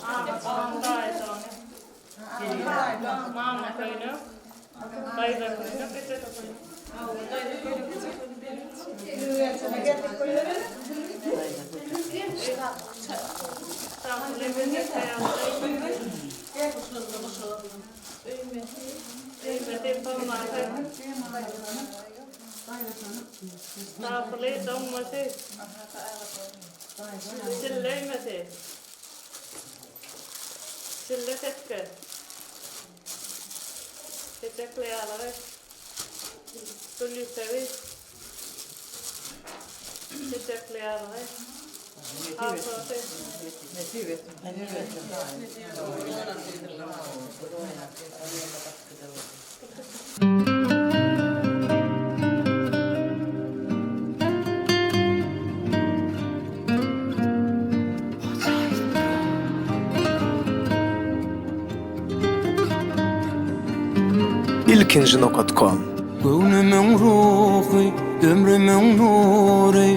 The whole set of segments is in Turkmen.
Agaçlaryň daýyjygyny. Mama köýnek. Daýza köýnek, eje-de köýnek. Hasyly, doňmasy, çille öýmesi, çille setge, çeçekli ýalygy, gül ýüpegi, çeçekli ýalygy, hasylsy. Ilkinji nokat kom. Göwnümiň ruhy, ömrümiň nury,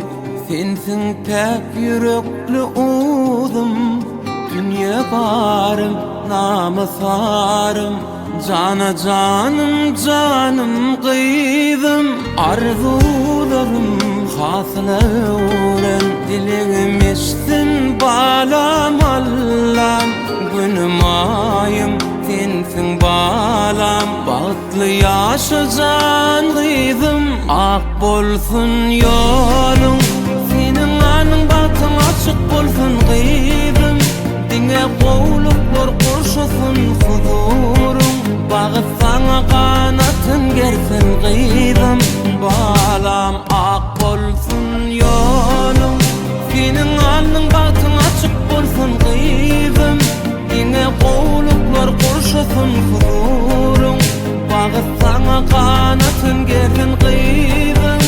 Sensiň päk ýürekli uzum. Dünýe barym, namys-arym, Jana janym, janym gyzym. Arzuwlarym hasyla öwren, Dilegim eşitsin balam Allam. Günüm aýym sensiň balam, Bagtly ýaşa jan gyzym. Ak bolsun ýoluň, seniň alnyň bagtyň açyk bolsun gyzym. Diňe gowluklar gurşasyn huzuryň, Bagt saňa ganatyn gersin gyzym. Balam ak bolsun ýoluň, seniň alnyň bagtyň açyk bolsun gyzym. Diňe gowluklar gurşasyn huzuryň, Bagt saňa ganatyn gersin gyzym.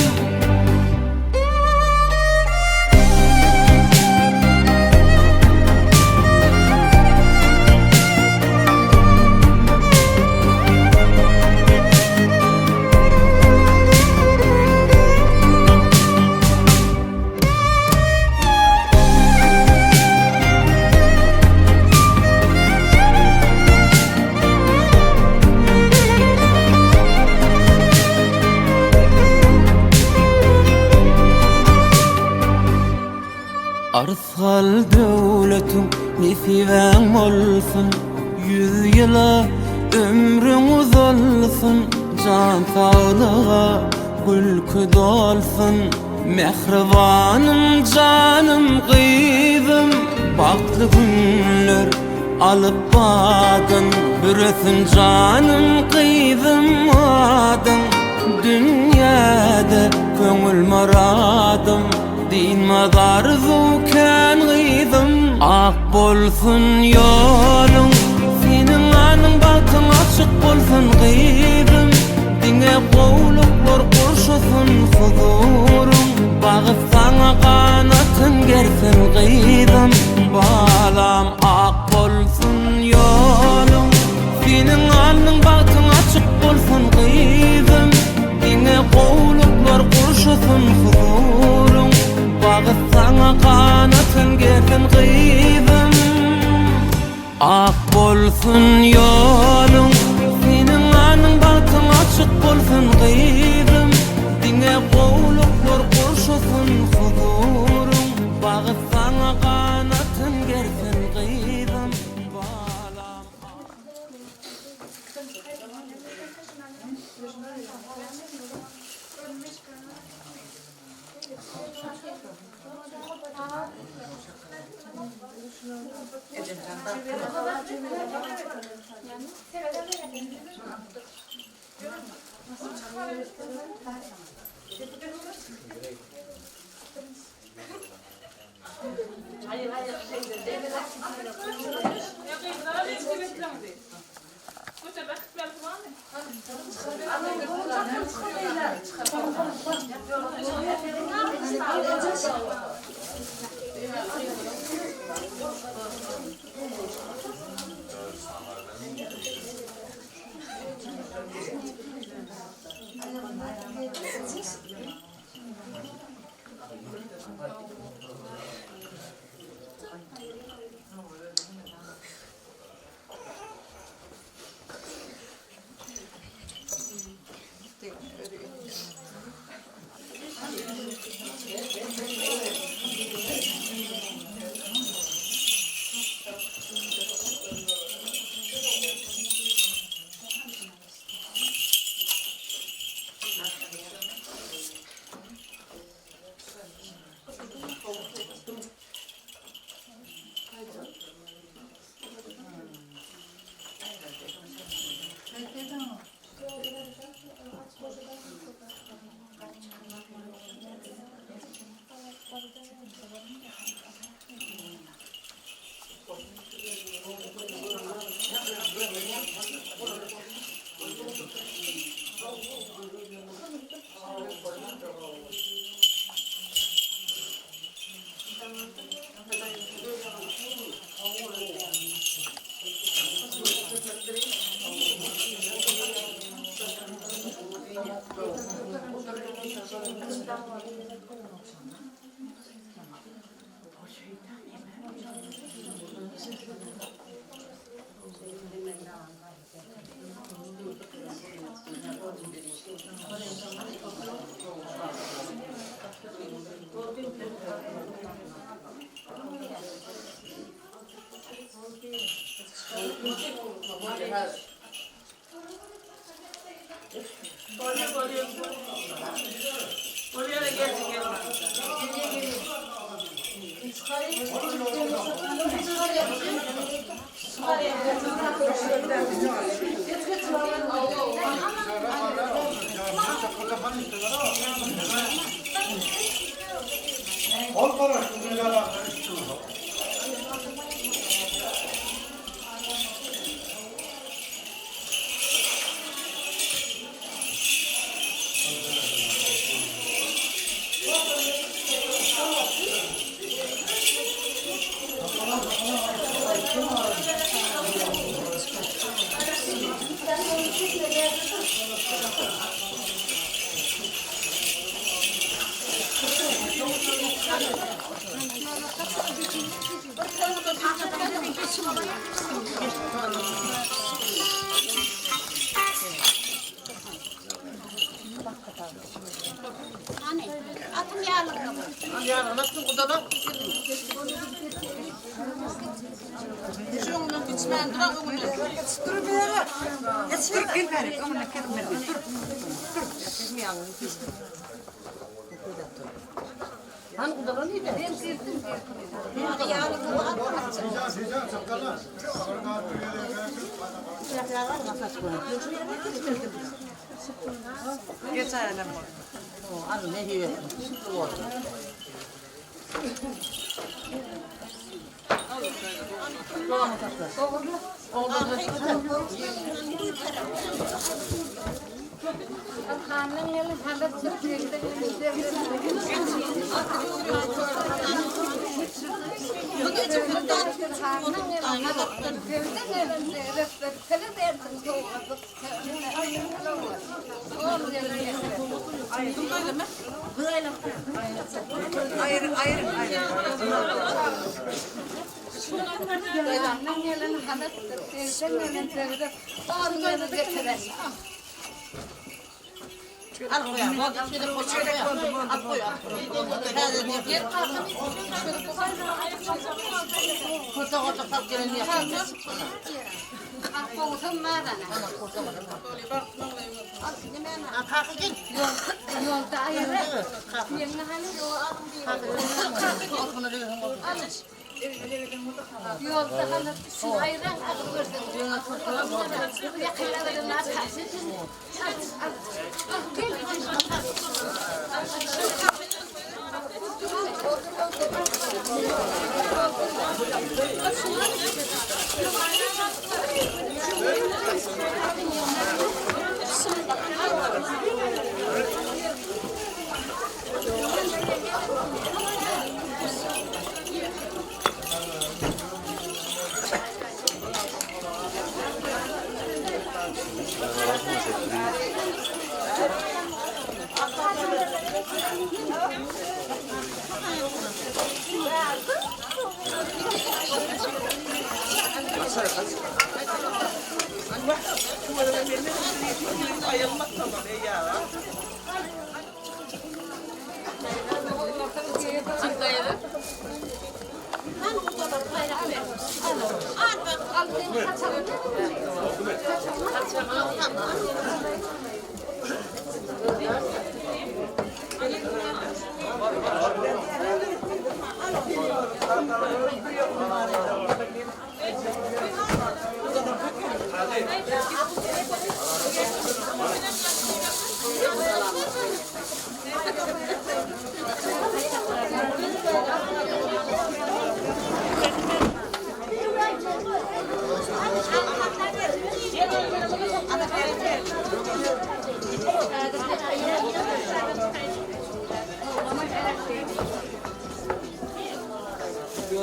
Arsgal döwletiň nesibäň bolsun, Ýüz ýyla ömrüň uzalsyn, Jan saglyga gülki dolsun. Mähribanym janym gyzym, Bagtly günler alyp badyn, Büresin janym gyzym adyň. Dünýäde köňül myradym, Dynmaz arzuw kän gyzym. Ak bolsun ýoluň, seniň alnyň bagtyň açyk bolsun gyzym. Diňe gowluklar gurşasyn huzuryň, Bagt saňa ganatyn gersin gyzym. Balam ak bolsun ýoluň, Seniň alnyň bagtyň açyk bolsun gyzym. Diňe gowluklar gurşasyn huzuryň, Bagt saňa ganatyn gersin gyzym. Ak bolsun ýoluň, seniň alnyň bagtyň açyk bolsun gyzym. Diňe gowluklar gurşasyn huzuryň, Bagt saňa ganatyn gersin gyzym. Balam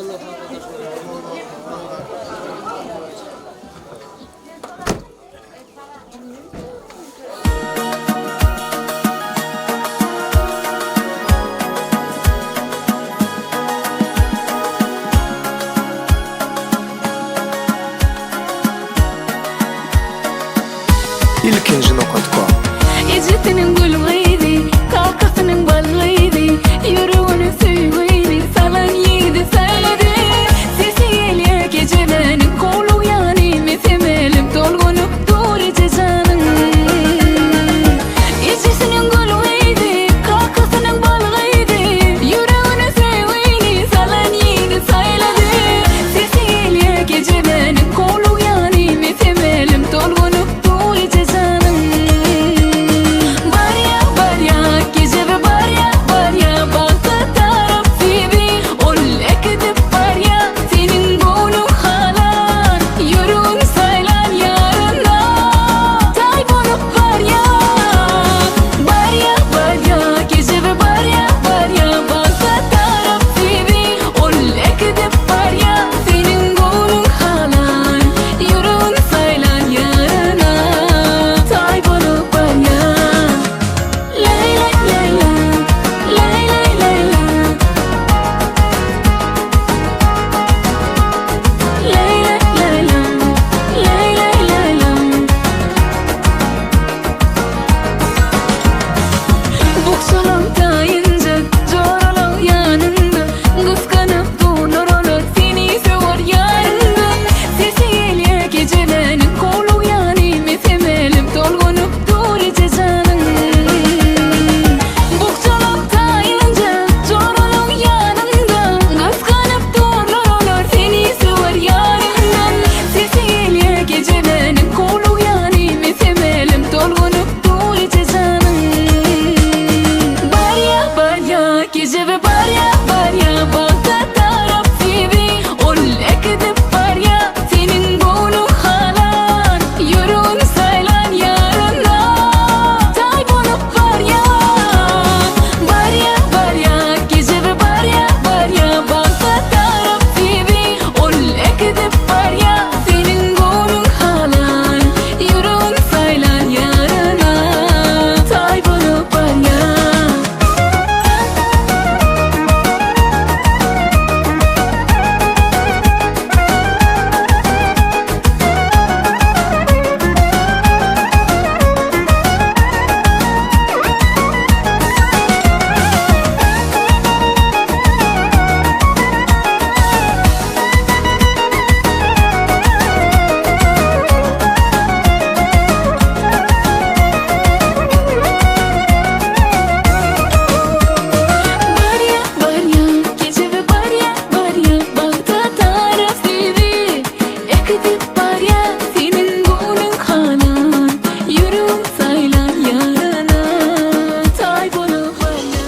Ilkinji nokat kom. Ejesiniň gül gyzy, kakasynyň bal gyzy, Ýüregini söýgüli salan ýigdi saýlady. Sesi gelýär gejebeniň, howlugýan imes-emelim, Tolgunyp dur eje janyň. Ejesiniň gül gyzy, kakasynyň bal gyzy, Ýüregini söýgüli salan ýigdi saýlady. Sesi gelýär gejebeniň, howlugýan imes-emelim, Tolgunyp dur eje janyň. Barýa, barýa, gejebe barýa, barýa, Bagta tarap sizi ol äkidip barýa. Seniň göwnüň halan, ýüregiň saýlan ýaryna Taý bolup barýa. Barýa, barýa, gejebe barýa, barýa, Bagta tarap sizi ol äkidip barýa. Seniň göwnüň halan, ýüregiň saýlan ýaryna Taý bolup barýa. Lay lay lay la, lay lay lay la. Lay lay lay la, lay lay lay la. Bukjalan taýynjak, joralaň ýanynda, Gysganyp durlar olar seni söwer ýaryndan. Sesi gelýär gejebeniň, howlugýan imes-emelim, Tolgunyp dur eje janyň. Bukjalan taýynjak, joralaň ýanynda, Gysganyp durlar olar seni söwer ýaryndan. Sesi gelýär gejebeniň, howlugýan imes-emelim, Tolgunyp dur eje janyň. Barýa, barýa, gejebe barýa, barýa, Bagta tarap sizi ol äkidip barýa. Seniň göwnüň halan, ýüregiň saýlan ýaryna Taý bolup barýa. Barýa, barýa, gejebe barýa, barýa, Bagta tarap sizi ol äkidip barýa. Seniň göwnüň halan, ýüregiň saýlan ýaryna Taý bolup barýa. Barýa, barýa, gejebe barýa, barýa, Bagta tarap sizi äkidip barýa. Seniň göwnüň halan, ýüregiň saýlan ýaryna Taý bolup barýa.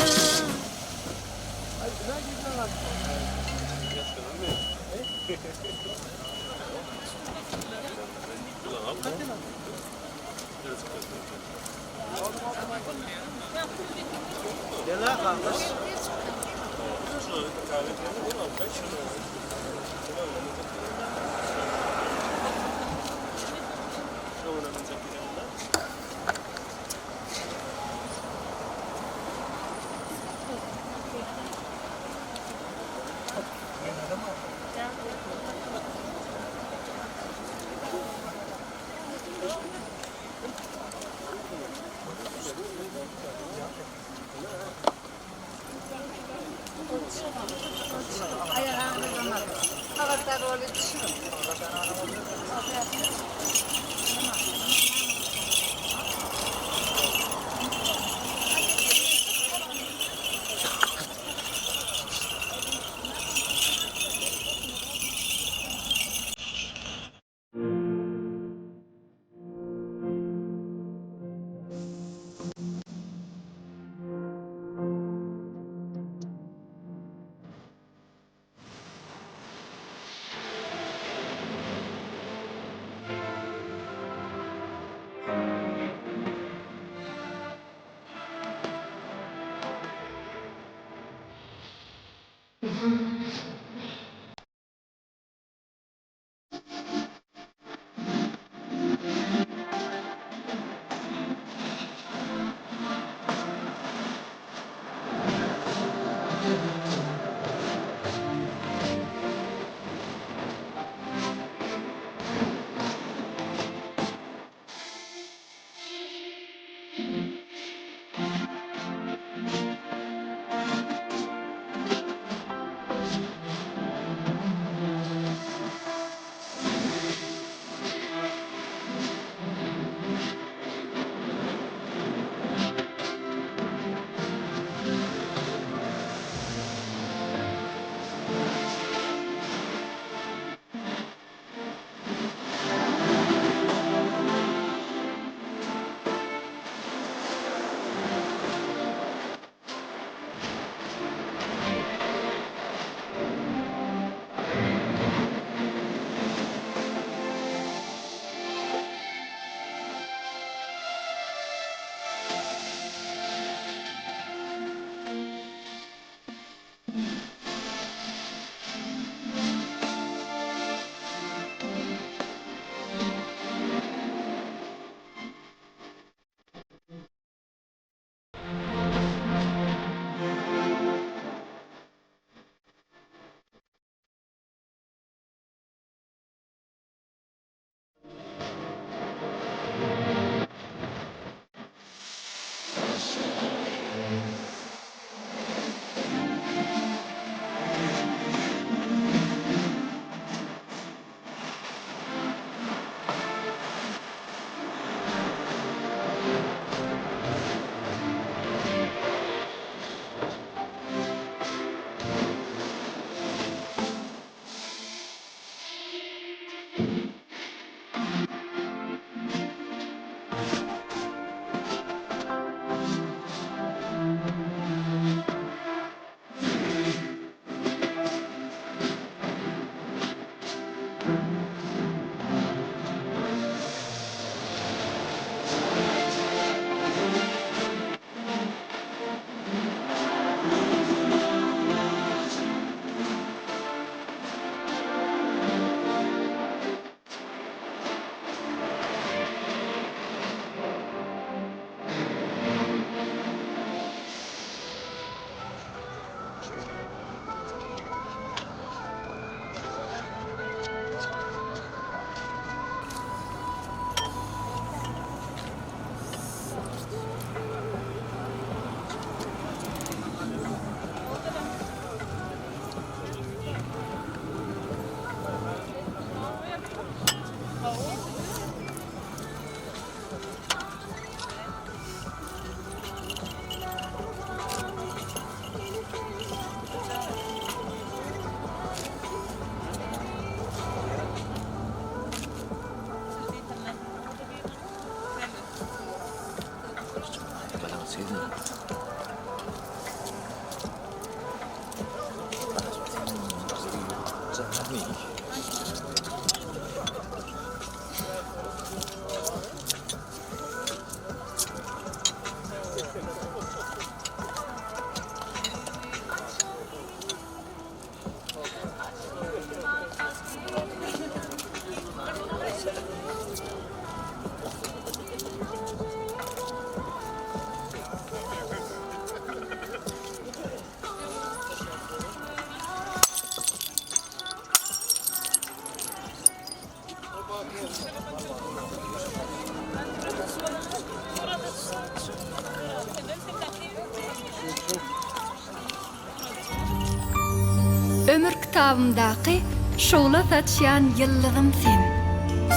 Ömür kitabymdaky şugla saçýan ýyldyzym sen.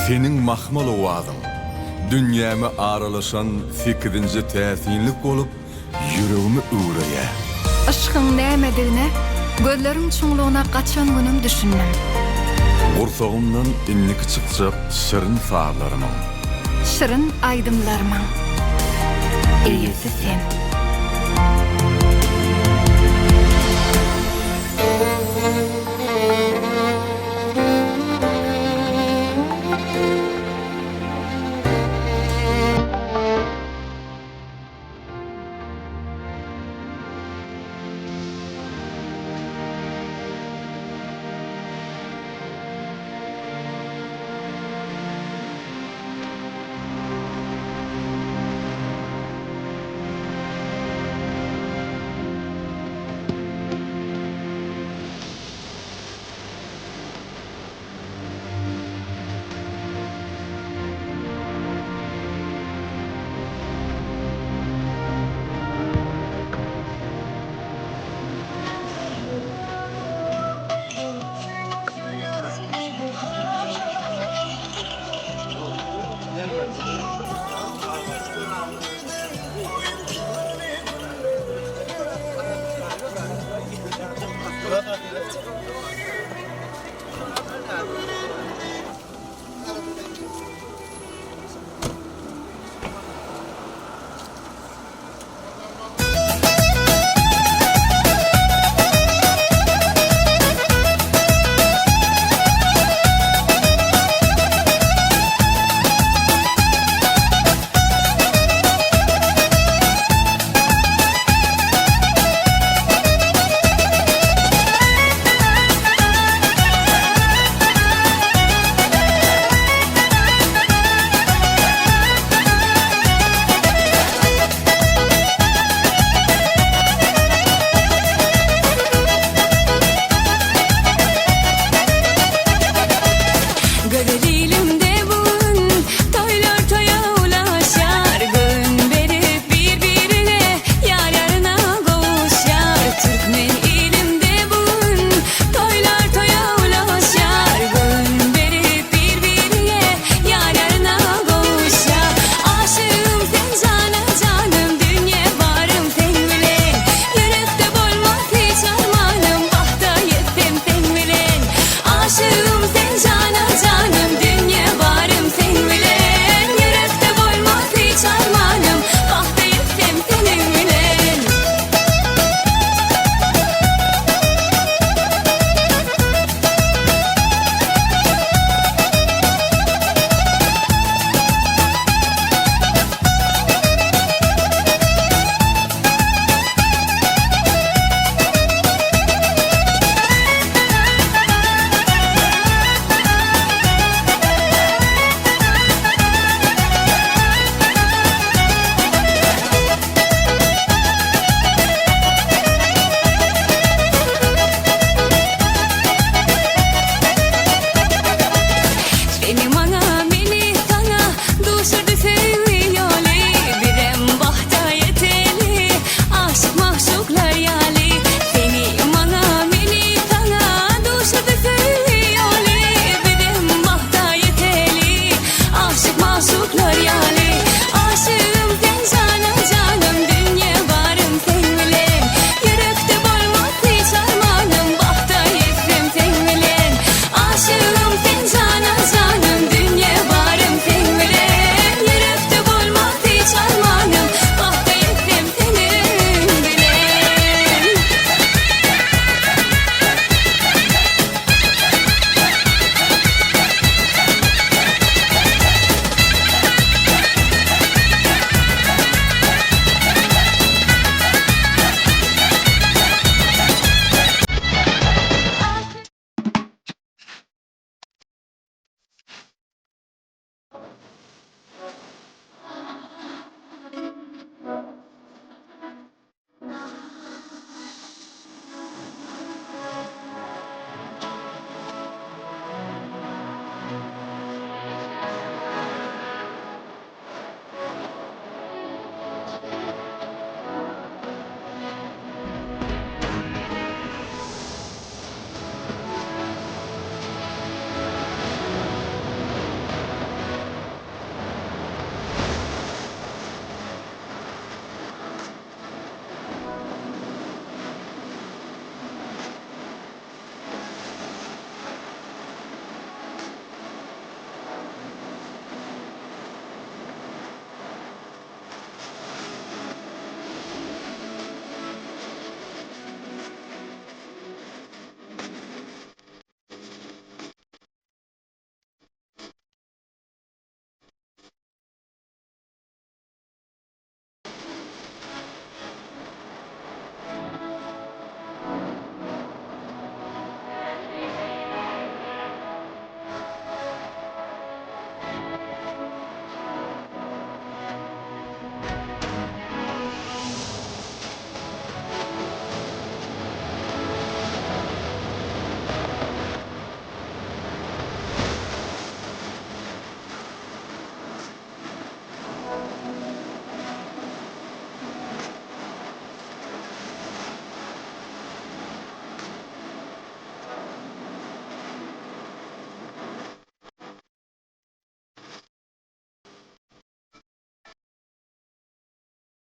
Seniň mahmal owazyň, dünýäme aralaşan sekizinji täsinlik bolup ýüregimi üwreýär. Yşkyň nämedigine gözleriň çuňlugyna gaçan günüm düşündim. Gursagymdan indiki çykjak şirin sazlarymyň. Şirin aýdymlarymyň eýesi sen.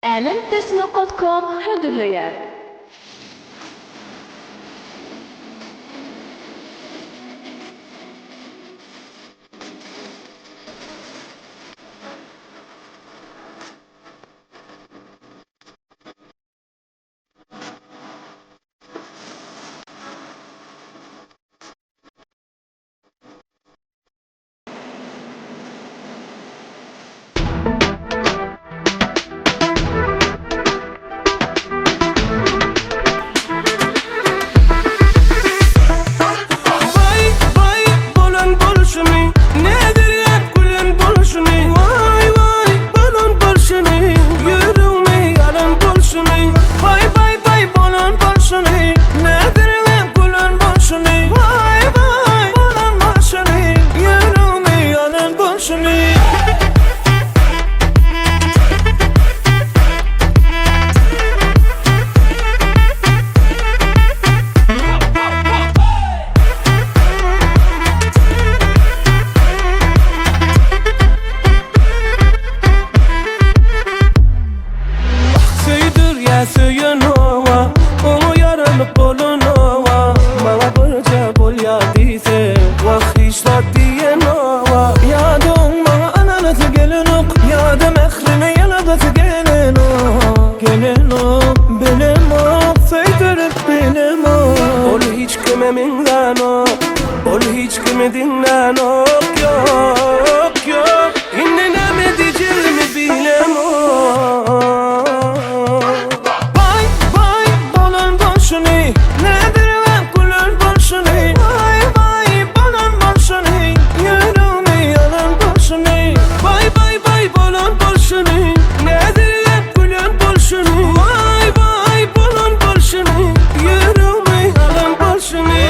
Älem ses nokat kom hödürleýär. Baý baý bolan bolşuny Näderýäp gülen bolşuny Waý waý bolan bolşuny Ýüregimi ýaran bolşuny Baý baý baý bolan bolşuny Näderýäp gülen bolşuny Waý waý bolan bolşuny Ýüregimi ýaran bolşuny. Söýdürýä söýen oňa, Oňa ýaranyp bolanoga, Maňa birje bolýa diýse, Wah hiç zat diýenoga. Ýa-da oň maňa ynanasy gelenok, Ýa-da mährine ýyladasy gelenok, Gelenok, bilemok, söýdürip bilemok. Ol hiç kime meňzänok, Ol hiç kimi diňlänok, Ýok, ýok, indi näme diýjegimi bilemok. Baý, baý, bolan bolşuny, Nädirgäp gülen bolşuny, Baý, baý, bolan bolşuny, Ýüregimi ýalan bolşuny, Baý, baý, baý, bolan bolşuny, Nädirgäp gülen bolşuny, Baý, baý, bolan bolşuny, Ýüregimi ýalan bolşuny.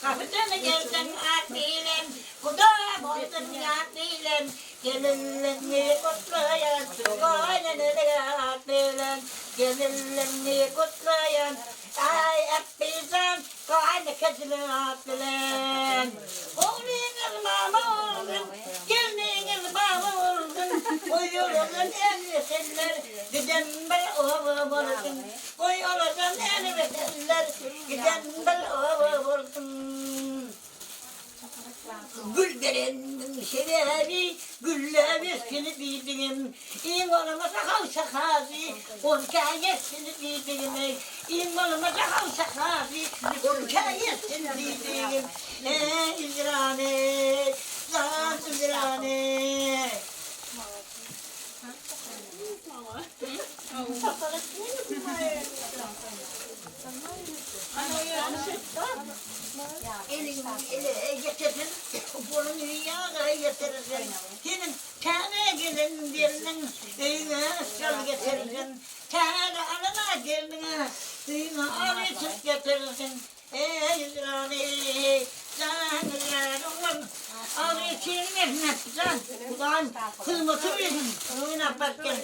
Gapydan gelseň at bilen, Guda bolsun ýat bilen, Gelinligiňi gutlaýan, Gaýyneneli at bilen, Gelinligiňi gutlaýan, Aý, Akgyzam, gaýynekejili at bilen. Ogluňyz mama bolsun, Gelniňiz baba bolsun, Goý olardan älbeseller, Giden bir oba bolsun. Goý olardan älbeseller, Giden bir oba bolsun. Gül bereniniň sebäbi, Gülläp ösgüni diýdigim. Iň bolmasa hawça hazy, Onka ýetsini diýdigim. Iň bolmasa hawça hazy, Onka ýetsin diýdigim. Eý, Üzrany, jan Üzrany. Ele ýetersiz, bolun ýaga ýetersiz. Seniň täze gelen gelniň öýüňe şal getirsin. Täze alana gelniňe öýüňe al içip getirsin. Eý Yraly, jan Yraly oglan, al içiň mesnet jan, Hudaýyň hyzmaty bilsin, oýnap baryp gel.